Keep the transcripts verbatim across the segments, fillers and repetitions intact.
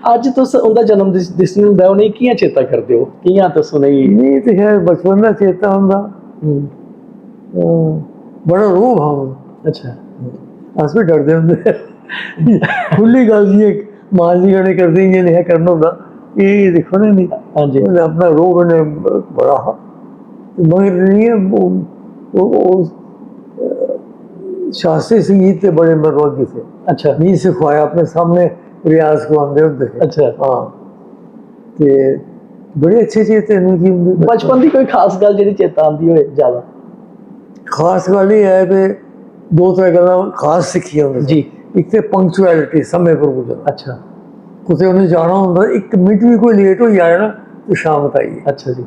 अज्ज तुस उं'दा जन्म दिस- दिस दिन दा उ'नेंगी कि'यां चेता करदे ओ? कि'यां तुस उ'नेंगी? नेईं ते खैर बचपन दा चेता होंदा। हम्म, अ, बड़ा रोह् हा हून। अच्छा। अस बी डरदे होंदे हे। खु'ल्ली गल्ल जि'यां मां जी कन्नै करदे इ'यां नेहा करना होंदा। एह् दिक्खो ना, नहीं। हाँ जी। उ'नें अपना रोह् कन्नै बड़ा हा। मगर नहीं, वो, वो, वो, अ, शास्त्रीय संगीत ते बड़े मरवागे थे। अच्छा। नहीं सिखवाया, अपने सामने रियाज करवाते होंदे थे। अच्छा। हाँ। ते बड़े अच्छे चेते न मिगी उं'दे। बचपन दी कोई खास गल्ल जेह्ड़ी चेता आंदी होए ज्यादा? खास गल्ल एह् ऐ कि दो त्रै गल्लां खास सिक्खियां उं'दे। जी। इक ते पंक्चुअलिटी, समें पर पुज्जना। अच्छा। कुतै उ'नें जाना होंदा, इक मिंट बी कोई लेट होई जाए ना, ते शामत आई। अच्छा जी।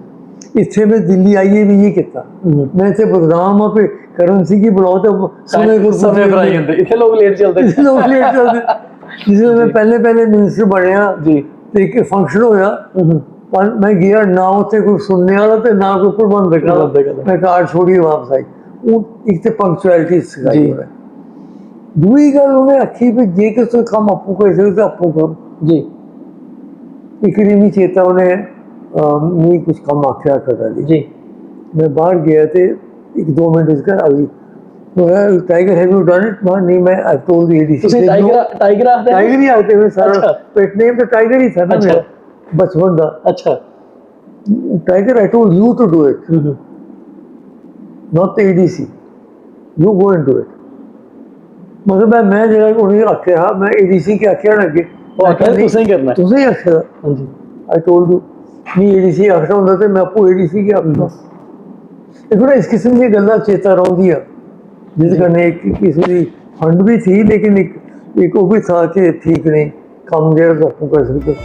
इत्थै में दिल्ली आइयै बी इ'यै कीता। हम्म। मैं इत्थै बदनाम आं कि करण सिंह गी बुलाओ ते समें पर समें पर आई जंदे, इत्थै लोक लेट चलदे। इत्थै लोक लेट चलदे। जिसलै मैं पैह्ले पैह्ले मिनिस्टर बनेआ, जी। ते इक फंक्शन होया, हम्म। पर मैं गया ना उत्थे कोई सुनने वाला ते ना कोई प्रबंधक वाला। प्रबंधक वाला। मैं कार्ड छोड़ियै वापस आई। हून इक ते पंक्चुअलिटी सिखाई जी। उ'नें। दूई गल्ल उ'नें आखी भी जे किश तुस कम्म आपूं करी सकदे ते आपूं करो। जी। इक दिन मिगी चेता उ'नें, अ, मिगी कुछ कम्म आखेआ करने दी। जी। मैं बाहर गया ते इक दो मिनट च घर आई। "Tiger, have you done it?" मैं, "नहीं, मैं, I told the A D C." तुसें टाइगर टाइगर आखदे? टाइगर ही आखदे हुए सारा। अच्छा। पेट नेम तो टाइगर ही था ना अच्छा। मेरा, बचपन दा। अच्छा। "Tiger, I told you to do it, hmm. not the A D C. You go and do it." मतलब मैं, मैं जेह्ड़ा उ'नेंगी आखेआ हा, मैं A D C गी आखेआ ना अग्गें। ओह् आखेआ तुसें ही करना ऐ। तुसें ही आखेआ। हाँ जी। I told you। नहीं, A D C आखना होंदा ते मैं आपूं A D C गी आखना। ते फिर इस किस्म दी गल्लां चेता रौंह्दियां, जिस कन्नै इक किस्म दी फंड भी थी, लेकिन इक, इक ओह् भी था कि ठीक नहीं, कम्म जेह्ड़ा तुस आपूं करी सकदे।